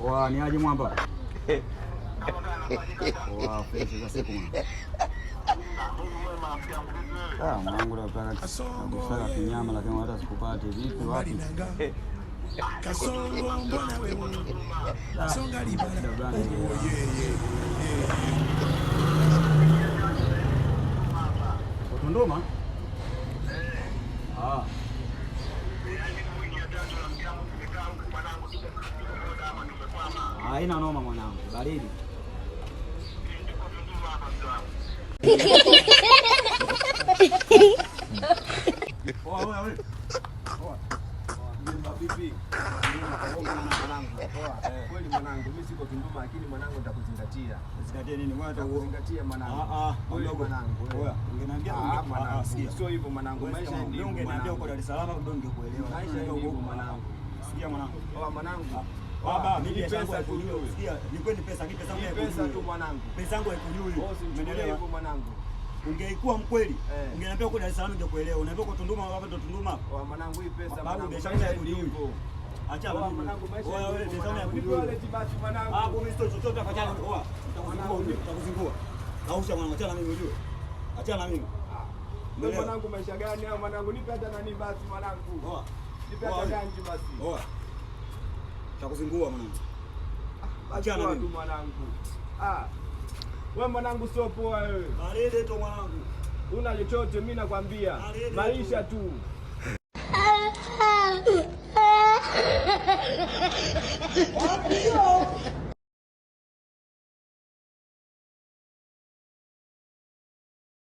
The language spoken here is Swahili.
Wa ni aje mwamba? Wa fresh za siku mwana. Ah, mwanangu nataka kusaka kinyama lakini hata sikupati. Vipi wapi? Kasongo mbona wewe songa libala Dabani. Oh, yeah. Tunduma? Ah. Haina noma mwanangu, baridi. Poa wewe. Poa. Vipi? Mwanangu, kweli mwanangu, mimi siko Tunduma lakini mwanangu nitakuzingatia. Zingatia nini? Wewe hata Nitakuzingatia mwanangu. Ah ah, Kweli mdogo. mwanangu. Oya, ungeniambia Ah, mwanangu. sikia. Sio hivyo mwanangu, maisha Wewe ndio ungeniambia uko Dar es Salaam ndio ningekuelewa. Maisha Lakini ndivyo uko- mwanangu. Sikia mwanangu. Oa mwanangu. Baba, mimi Hii biashara yangu pesa haikujui. tu. Sikia, ni kweli pesa, ni pesa yangu Hii pesa haikujui. tu mwanangu. Pesa yangu haikujui. Wewe usinichukulie Umeelewa? hivyo mwanangu. Ungeikuwa mkweli, Eh. ungeniambia uko Dar es Salaam ningekuelewa. Unaambia uko Tunduma, hapa ndo Tunduma. Oa mwanangu, hii pesa Babu, mwanangu. biashara Maisha haikujui. ndivyo. Acha Oa mimi. mwanangu, maisha Oya, wewe ndivyo biashara mwanangu. haikujui. Nipe wallet basi mwanangu. Hapo mimi sio chochote afadhali. Oa, nitakuzingua ujue, nitakuzingua. Kausha mwanangu, achana na mimi ujue. Achana na mimi. Wewe mwanangu, maisha gani hayo mwanangu? Nipe hata nani basi mwanangu. Oa. Nipe hata Oa. ganji basi. Oa. Nitakuzingua mwanangu. Basi Achana poa mimi. tu mwanangu. Ah. Wewe mwanangu sio poa wewe. Baridi tu mwanangu. Una chochote mimi nakwambia. Baridi Maisha tu.